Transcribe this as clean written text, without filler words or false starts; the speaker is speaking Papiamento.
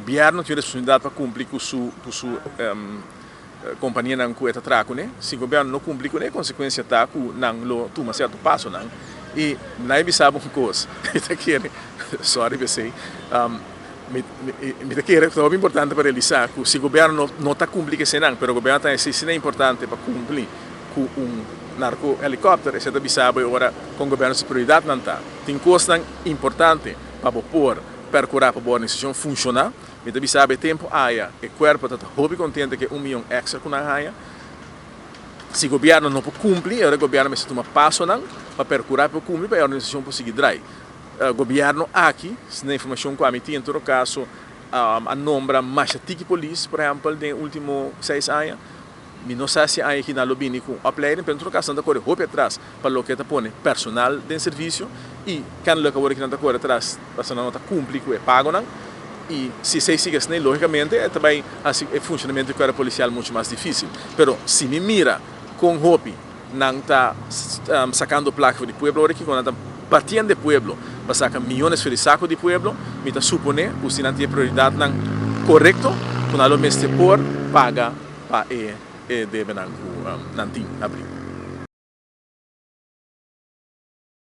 Gobièrnu tin responsabilidat pa kumpli ku su ku su kompanianan ku e ta traha kuné. Si gobièrnu no kumpli kuné, konsekuensia ta ku nan lo tuma sierto pasonan. I nan e bisa bo un kos, mi ta kere, sòri p'esei, mi mi ta kere ku ta hopi importante pa realisá ku si gobièrnu no no ta kumpli ku eseinan, pero gobièrnu ta hasi asina importante pa kumpli ku un narko helikòpter, esei ta bisa bo e ora kon gobièrnu su prioridatnan ta. Tin kosnan importante pa bo por perkurá pa bo organisashon funshoná. Mi ta bisa bo e tempu aya e kuerpo ta ta hopi kontente ku e un miyon èkstra ku nan haña. Si gobièrnu no por kumpli, e ora gobièrnu mester tuma pasonan pa perkurá pa kumpli pa e organisashon por sigui drai. Gobièrnu aki, na informashon ku ami tin en todo kaso, a nombra masha tiki polis, por ehèmpel, den e último seis aña. Mi no sa si aña aki nan lo bini ku un opleiding, pero en todo kaso nan ta kore hopi atras pa loke ta pone personal den servisio i kennelijk awor aki nan ta kore atras pasobra nan no ta kumpli ku e pagonan i si esei sigui asina logikamente e ta bai hasi e funshonamentu di kuerpo polisial muchu mas difisil. Pero si mi mira kon hopi nan ta sakando plaka for di pueblo awor aki, kon nan ta batiendo e pueblo pa saka miyones for di sako di pueblo, mi ta supone ku si nan tin e prioridatnan korekto ku nan lo mester por paga pa e debenan ku nan tin abri.